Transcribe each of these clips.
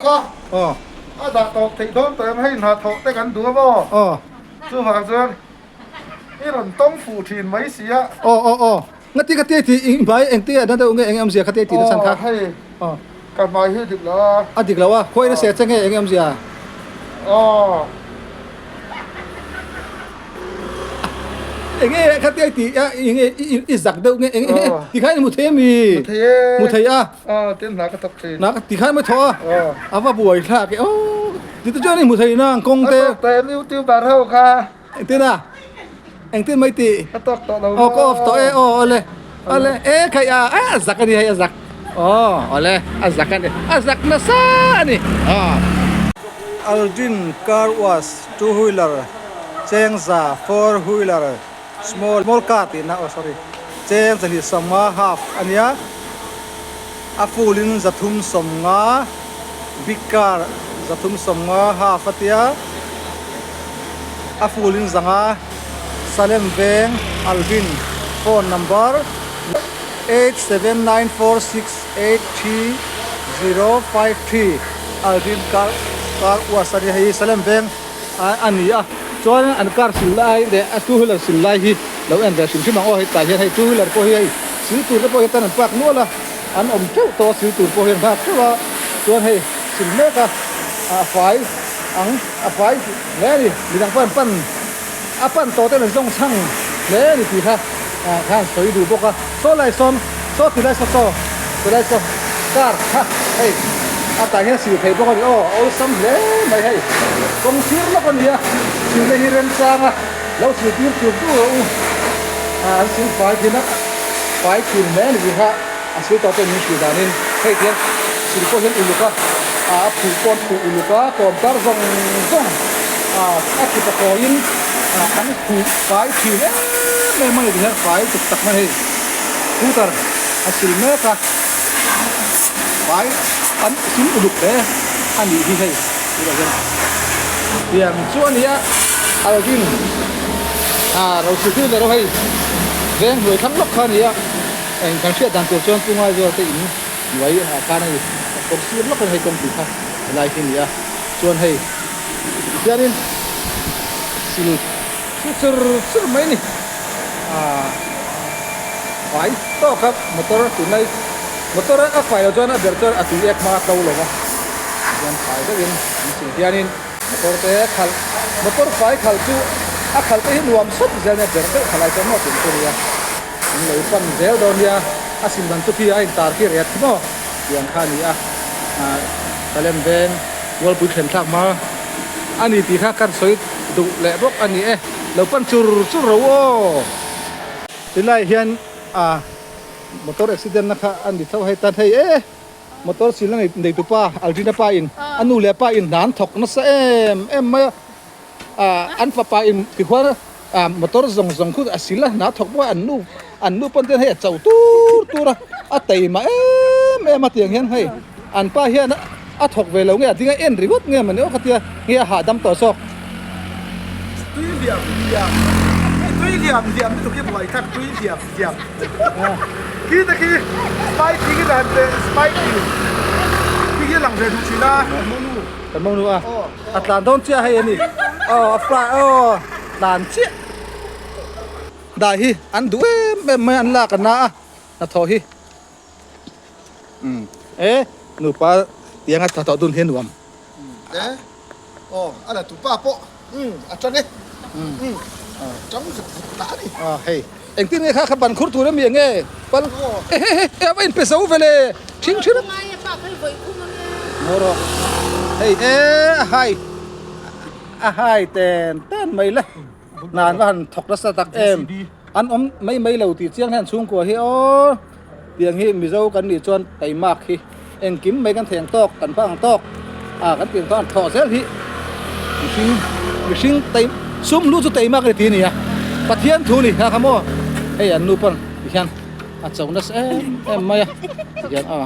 Kha a dah tawp theih dawn tawh em hei hna thawh te kan duh a maw? Chuvang chuan i rawn tawng fuh thin mai si a. Aw aw aw ngati ka tia tih i hmai engti a na deuh nge eng awmzia kha tia tih na chhan kha. Aw hei ka hmai hi dik lo a. A dik lo a khawi na se che nge eng awmzia? Aw. Enge kha tia tih a enge i zak deuh nge enge ti khan i hmu thei a mi? Hmu thei e. Hmu thei a. Aw tin hna ka thawk thin. Hna ti khan mai thawh a. A va buai thlak e aw. Ti te chuan i hmu thei nang kawng te. A tawk tawh em youtuber ho kha. Engtin a? Engtin mai tih? Ka tawk tawh lo. Aw ka off tawh e aw awle. Awle e khai a a zak a ni hei a zak. Aw awle a zak a ni a zak nasa a ni. Aw. Aldrin car wash two wheeler chengza four wheeler small small car tihna aw sorry cheng zahnih sawmnga half a nia a full in zathum sawmnga big car zathum sawmnga half a tia a full in zanga Salem veng Alvin phone number 8794683053 Alvin car car wash a nia hei Salem veng a ni a chuan an car sil lai leh a two wheeler sil lai hi lo en ve hrim hrim ang aw hetah hian hei two wheeler pawh hi hei sil tur te pawh hi tan an park nual a an awm teuh tawh a sil tur pawh hi an nghak teuh a chuan hei sil mek a a fai ang a fai hle a ni midang pawh an pan a pan tawh ten an zawng chhang hle a ni tih kha ah khan sawi duh bawk a saw lai sawn saw ti lai saw saw ti lai saw car kha hei a tah hian sil thei bawk a ni aw a awlsam hle mai hei kawng sir lawk a ni a silna hi remchang a lo sil tir tur tur rawh u ah an sil fai thin a fai thin hle a ni tih kha a sil tawh te min hrilh danin hei hian sil pawh hian uluk a ah a phuh pawh an phuh uluk a kawm tar zawng zawng ah a kut a kawiin ah an phuh fai thin em em a ni ti hian fai tuk tak mai hei scooter a sil mek a fai an sil uluk hle a nih hi hei tunah hian tiang chu a ni a Alvin ah Rosy ber hei veng hnuai thlang lawk kha a ni a. Eng kan hriat dan tur chuan Pungai Zual te in hnuai ah khan hei kawng sir lawk in hei kawng tih kha helai hi a ni a, chuan hei tihianin sil chu chur chur mai a ni ah fai tawk a motor tunlai motor a fai loh chuan a ber chuan a tui ek hma a tlo lo va tihian fai deuhin an sil hianin motor te khalh motor fai khalh chu a khalh te hi nuam sawt zel nia ber deuh khalh ai chuan maw tih ang chu a ni a. An lo pan zel dawn nia, a sim dan chu khi a intar khi ret khi maw tih ang kha a ni a, Salem veng Mualpui thlen thlak hma a ni tih kha kan sawi duh leh bawk a ni e, lo pan chur chur ro aw. Tilai hian motor accident na kha a ni tho hei tan hei e motor silna nei tupa Aldrina pa in a nu leh pa in hna an thawk nasa em em mai a, an fapa in tikhuan A motor zawng zawng khu a sil a hna thawk bawk a an nu an nu pawn te hian hei a cho tur tur a a taima em em a tiang hian hei an pa hian a thawk ve lo nge a ding a en ringawt nge mawni aw ka tia nge a hahdam tawh zawk. Tui liam liam tui liam liam lutuk hi buai thak tui liam liam khi te khi spike khi dan te spike khi khi lang ve duh thin a kan monu kan monu a a tlan dawn chiah hei a ni aw a fly aw. Tlan chiah dah hi an duh em em mai a, an lak a na a hnathawh hi umm e nupa tianga hnathawh dun hi a nuam. E aw a la tupa pawh umm a tang e umm a tang vut vut ta a ni. A hei engtin nge kha kha ban khur tur ami enge pal e he he e a va inpe zo vele thing thing a. Maw rawh hei e a hai. A hai ten ten mai le nan va han thawk nasa tak em an awm mai mai lo tih chiang hian chhungkua hi aw tiang hi mizo kan nih chuan taimak hi engkim mai kan thei ang tawk kan hmang ang tawk a kan tih ang tawk an thawh zel hi mihring mihring tai sum lu chu taimak a ni tih a ni a Pathian thu ni kha kha maw hei an nu pawn ti hian a cho nasa em em mai a ti hian a.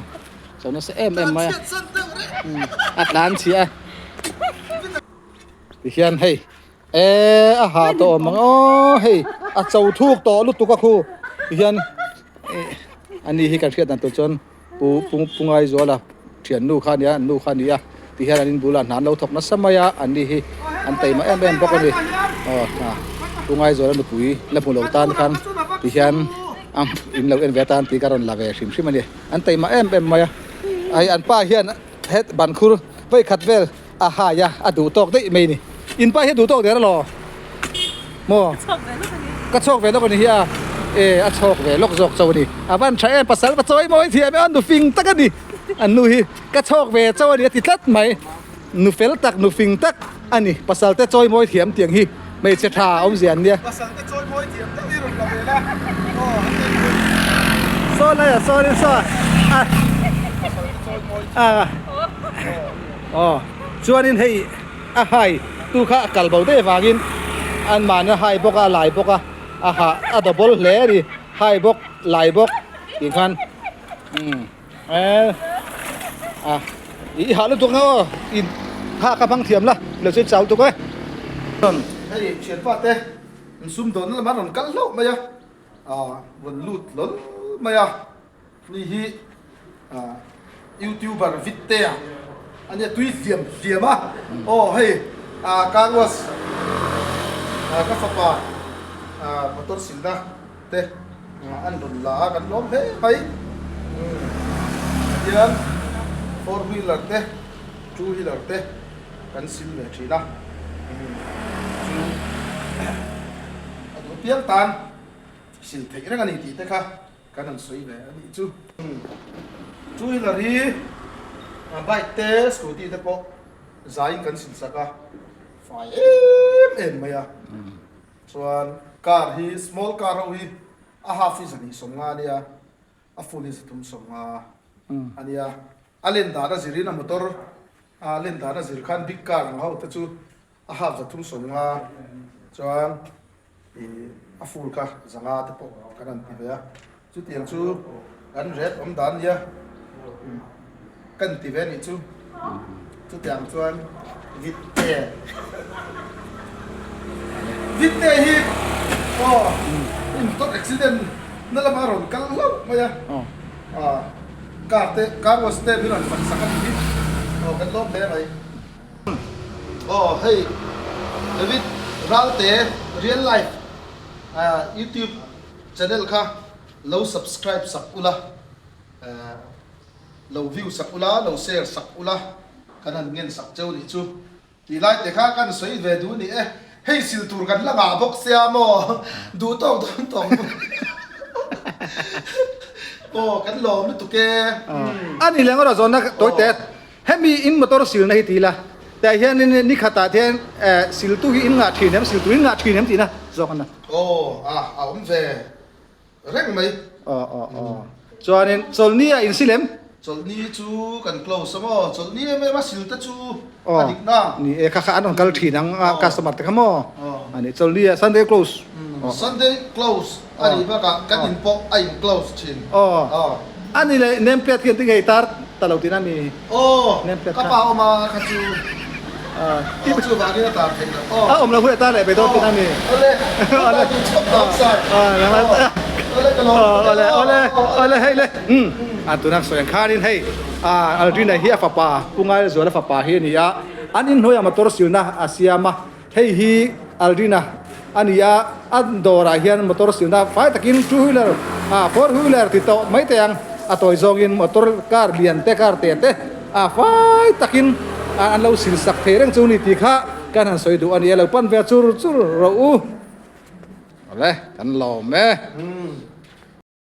Cho nasa em em mai a a tlan chhia a tihian hei e a hah tawh awm ang aw hei a cho thuk tawh lutuk a khu tihian ani hi kan hriat dan tur chuan pu pu pu Ngaizuala thiannu kha a nia an nu kha a ni a. Tihian an inbulah hna an lo thawk nasa mai a, anni hi an taima em em bawk a ni. Aw hna Pu Ngaizuala nupui la hmu lo tan khan tihian a in lo en ve atan tih ka rawn la ve hrim hrim a ni. An taima em em mai a, hei an pa hian het ban khur vawi khat vel a hai a, a duh tawk daih mai a ni. In pa hi a duh tawk der alaw? Maw? Ka chhawk ve lawk a ni hi a, e a chhawk ve lawk zawk chauh a ni. A van tha em pasal va chawi mawi thiam e a nufing tak a ni an nu hi. Ka chhawk ve chauh a ni a ti tlat mai. Nu fel tak, nu fing tak a ni. Pasal te chawi mawi thiam tiang hi hmeichhe tha awmzia an nia. Pasal te chawi mawi thiam deuh hi rawn la ve la aw an nei pui. Saw lai ah sawn in saw a Pasal te chawi mawi thiam aw chuanin hei a hai tu kha a kal bo daih avangin an mahni a hai bawk a a lai bawk a a hah a double hle a ni hai bawk lai bawk tih khan umm. A i hah lutuk na aw in ha ka hmang thiam la lo chu chau tuk e. Hei thianpa te an sum dawn lamah rawn kal hlauh mai a, rawn lut hlawl mai a, ni hi youtuber Vittea a nia tui hliam hliam a, aw hei car wash ka fapa motor silna te an rawn la a kan lawm hle mai tihian four wheeler te two wheeler te kan sil ve thin a chu a duh piang tan sil theih reng a ni tih te kha kan han sawi ve a nih chu two wheeler hi bike te scooty te pawh zaiin kan sil sak a fai em em mai a. Chuan car hi small car ho hi a half hi zahnih sawmnga a nia, a full hi zathum sawmnga a nia. A len dan a zirin a motor a len dan a zir khan big car ang ho te chu a half zathum sawmnga chuan ih a full kha zanga te pawh kan han ti ve a. Chutiang chu kan ret awm dan nia kan ti ve nih chu. Chutiang chuan Vitte Vitte hi aw in motor accident na lamah a rawn kal hlauh mai a. Car te car wash te min rawn fak sak a nih hi. Aw kan lawm hle mai. Aw hei David Ralte real life youtube Channel kha lo subscribe sak ula, lo view sak ula, lo share sak ula, kan han ngen sak cheu nih chu. Tih lai te kha kan sawi ve duh ni e, hei sil tur kan la ngah bawk sia maw, duh tawk dawn tawng maw kan lawm lutuk e. A ni leng erawh zawnna tawi te, hemi in motor silna hi ti ila, tah hianin ni khatah te hian siltu hi in ngah thin em, siltu in ngah thin em tihna zawk a na. Aw a a awm ve reng mai. Aw aw aw chuanin chawlhni a insil em? Chawlhni chu kan close a maw? Chawlhni em em a sil te chu a dik na. Ni e kha kha an rawn kal thin ang a customer te kha maw? A ni chawlhni a Sunday close. Sunday close a nih bakah kan in pawh a in close thin. Aw a ni leh name plate khi an ti ngei tar ta lo tihna mi? Aw ka pa awm a kha chu aw chuvangin a tar theih loh aw. A awm lo hun a tar leh ve dawn tihna mi? Awle awle ka chhawp dang sar awle ka lawm awle awle awle hei le um a tuna sawi ang khanin hei Aldrina hi a fapa Pu Ngaizuala fapa hi a ni a an inhnuaiah motor silna a siam a Hei hi Aldrina a ni a, a dawrah hian motor silna fai takin two wheeler ah four wheeler ti tawh mai thei ang, a tawi zawngin motor car lian te car te te ah fai takin an lo sil sak thei reng chu ni tih kha kan han sawi duh a ni a, lo pan ve chur chur rawh u. Awle kan lawm e.